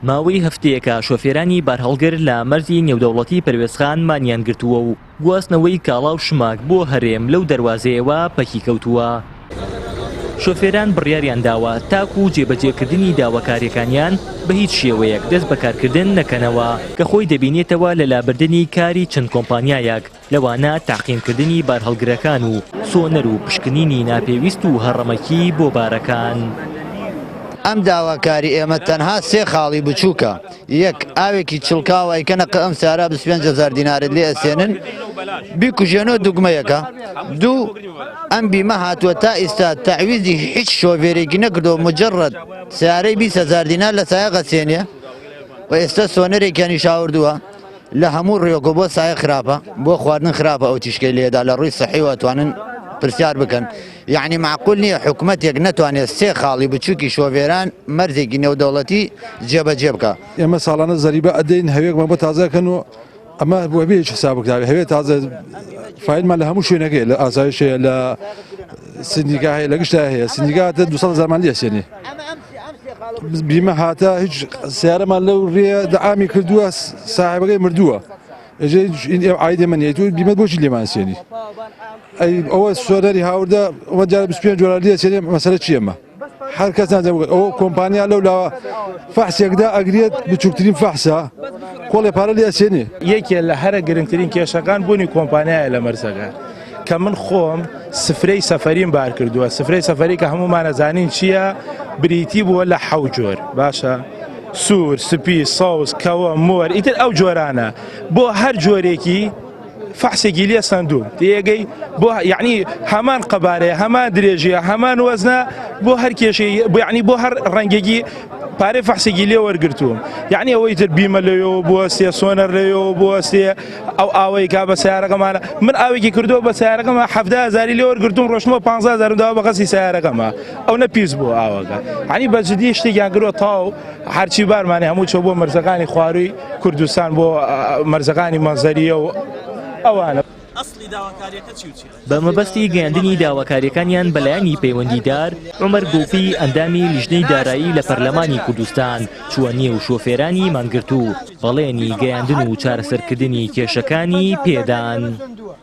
ماوەی هەفتەیەکە شۆفێرانی بارهەڵگر لە مەرزی نێودەوڵەتی پەروێزخان مانیان گرتووە و گواستنەوەی کاڵا و شماک بۆ هەرێم لەو دەروازەیەوە پەکی کەوتووە. شۆفێران بڕیاریان داوە تاکو جێبەجێکردنی داواکارییەکانیان بە هیچ شێوەیەک دەست بە کارکردن نەکەنەوە، کە خۆی دەبینێتەوە لە لابردنی کاری چەند کۆمپانیایەک لەوانە تەعقیمکردنی بارهەڵگرەکان و سۆنەر و پشکنینی ناپێویست و هەڕەمەکی بۆ بارەکان. ئەم داواکاری ئێمە تەنها سێ خاڵی بچووکە، یەک، ئاوێکی چڵکاو ئەیکەنە قە ئەم سارا 25 هەزار دینارت لێ ئەسێنن بیکوژێنەوە دوگمەیەکە. دوو، ئەم بیمە هاتووە تا ئیستا تەعویزی هیچ شۆفێرێکی نەکردووە مجرد سیارەی 20 هەزار دینار لە سایەق ئەسێنێ و ئێستا سۆنەرێکیانیش هاوردووە. لە هەموو ڕوێکەوە بۆ سایە خراپە بۆ خواردن خراپە ئەو تیشکەی لێدا لە ڕووی سەحیوە ئەتوانن پرسیار بکەن یعنی معقول نییە حکومەتێک نەتوانێت سێ خاڵی بچووکی شۆفێران مەرزێکی نێودەوڵەتی جێبەجێ بکە. ئێمە ساڵانە زەریبە ئەدەین هەوێکمان بۆ تازە ئەکەن و ئەمە بۆ بێ هیچ حساب کتابێ هەوێ تازە فایلمان لە هەموو شوێنێک هەیە لە ئاسایش هەیە لە سندیکا هەیە لە گشتا هەیە سندیکا هاتە 200 هەزارمان لێ سێنێ بیمە هاتە هیچ سیارەمان لەو ڕێ دەعامی کردووە ساحێبەکەی مردووە ئایدێ من تو بیمە بۆچی لێمان سێنی ئەی ئەوە سۆدەری هاوردە ئەوە جارە 25 دلار لێ سێنێ مەسەلە چیەمە هەر کەس نازانێت ئەوە کۆمپانیا لەو لاوە فەحسێکدا ئەگرێت بچووکترین فەحسە کۆڵێ پارە لێ ئەسێنێ. یەکێ لە هەرە گرنگترین کێشەکان بوونی کۆمپانیایە لە مەرزەکە کە من خۆم سفرەی سەفەریم بار کردووە سفرەی سەفەری کە هەموومان ئەزانین چییە بریتی بووە لە حەو جۆر باشە سوور سپی سەوز کەوە مۆر ئیتر ئەو جۆرانە بۆ هەر جۆرێکی فەحسێکی لێ سەندووم تێگەی بۆ یعنی هەمان قەبارەیە هەمان درێژیە هەمان وەزنە بۆ هەر کێشەی بۆ یعنی بۆ هەر ڕەنگێکی پارەی فەحسێکی لێ وەرگرتووم یعنی ئەوەی تر بیمە لەوێەوە بوەستێ سۆنەر لەوێەوە بوەستێ ئەو ئاوەی کا بە سیارەکەمانە من ئاوێکی کردووە بە سیارەکەمە هەزاری لێ وەرگرتوم ڕۆشتمەوە 15 هەزارم داوە بە قەسی سیارەکەمە ئەو نە پیس بوو ئاوەکە عنی بە جدی شتێکیان کردووە تاو هەرچی بارمانی هەموو چۆ بۆ مەرزەکانی خوارووی کوردستان بۆ مەرزەکانی مەنزەریە و ئەوانە. بە مەبەستی گەیاندنی داواکارییەکانیان بە لایەنی پەیوەندیدار، عومەر گوڵپی ئەندامی لیژنەی دارایی لە پەرلەمانی کوردستان چووە نێو شۆفێرانی مانگرتوو، بەڵێنی گەیاندن و چارەسەرکردنی کێشەکانی پێدان.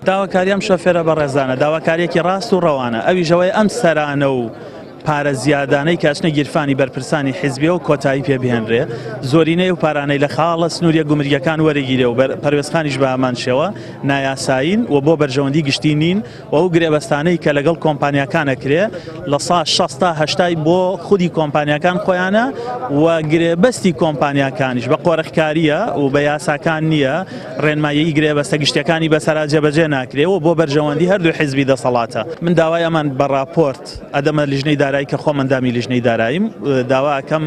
داواکاری ئەم شۆفێرە بەڕێزانە داواکارییەکی ڕاست و ڕەوانە، ئەویش ئەوەیە ئەم سەرانە و پارە زیادانەی کە ئەچنە گیرفانی بەرپرسانی حیزبیەوە کۆتایی پێ بهێنرێ، زۆرینەی ئەو پارانەی لە خاڵە سنووریە گومرگیەکان وەرەگیرێ و پەروێزخانیش بە هەمان شێوە نایاسایین و بۆ بەرژەوەندی گشتی نین و ئەو گرێبەستانەی کە لەگەڵ کۆمپانیاکان ئەکرێ لە سا 60 تا هەشتای بۆ خودی کۆمپانیاکان خۆیانە و گرێبەستی کۆمپانیاکانیش بە قۆرخکاریە و بە یاساکان نییە ڕێنمایی گرێبەستە گشتیەکانی بەسەرا جێبەجێ ناکرێ و بۆ بەرژەوەندی هەردوو حیزبی دەسەڵاتە. من داوای ئەمان بە ڕاپۆرت ئەدەمە لیژنەی دارایی کە خۆم ئەندامی لیژنەی داراییم، داوا ئەکەم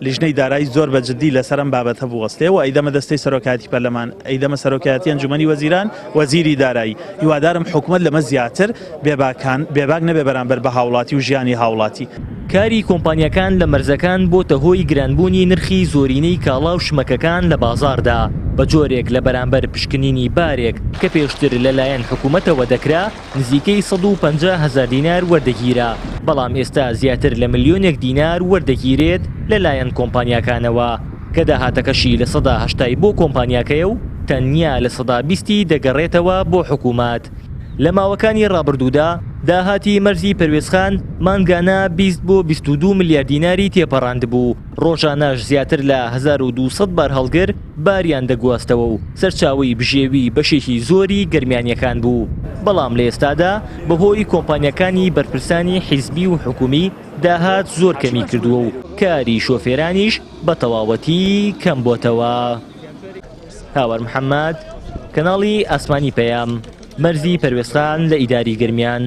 لیژنەی دارایی زۆر بە جدی لەسەر ئەم بابەتە بوەستێ و ئەیدەمە دەستەی سەرۆکایەتی پەرلەمان، ئەیدەمە سەرۆکایەتی ئەنجومەنی وەزیران، وەزیری دارایی. هیوادارم حکومەت لەمە زیاتر بێباکان بێباک نەبێ بەرامبەر بە هاوڵاتی و ژیانی هاوڵاتی. کاری کۆمپانیاکان لە مەرزەکان بۆتە هۆی گرانبوونی نرخی زۆرینەی کاڵا و شمەکەکان لە بازاڕدا، بە جۆرێک لە بەرامبەر پشکنینی بارێک کە پێشتر لەلایەن حکومەتەوە دەکرا، نزیکەی 150 هەزار دینار وەردەگیرا، بەڵام ئێستا زیاتر لە ملیۆنێک دینار وەردەگیرێت لەلایەن کۆمپانیاکانەوە، کە داهاتەکەشی لە سەدا 80ی بۆ کۆمپانیاکەیە و تەنیا لە 20%ی دەگەڕێتەوە بۆ حکومەت. لە ماوەکانی ڕابردوودا داهاتی مەرزی پەروێزخان مانگانە 20 بۆ 22 ملیار دیناری تێپەڕاندبوو، ڕۆژانەش زیاتر لە 1200 بارهەڵگر باریان دەگواستەوە و سەرچاوەی بژێوی بەشێکی زۆری گەرمیانییەکان بوو، بەڵام لە ئێستادا بەهۆی کۆمپانیاکانی بەرپرسانی حیزبی و حکومی داهات زۆر کەمی کردووە و کاری شۆفێرانیش بە تەواوەتی کەم بۆتەوە. هاوار محەمەد، کەناڵی ئاسمانی پەیام، مەرزی پەروێزخان لە ئیداری گەرمیان.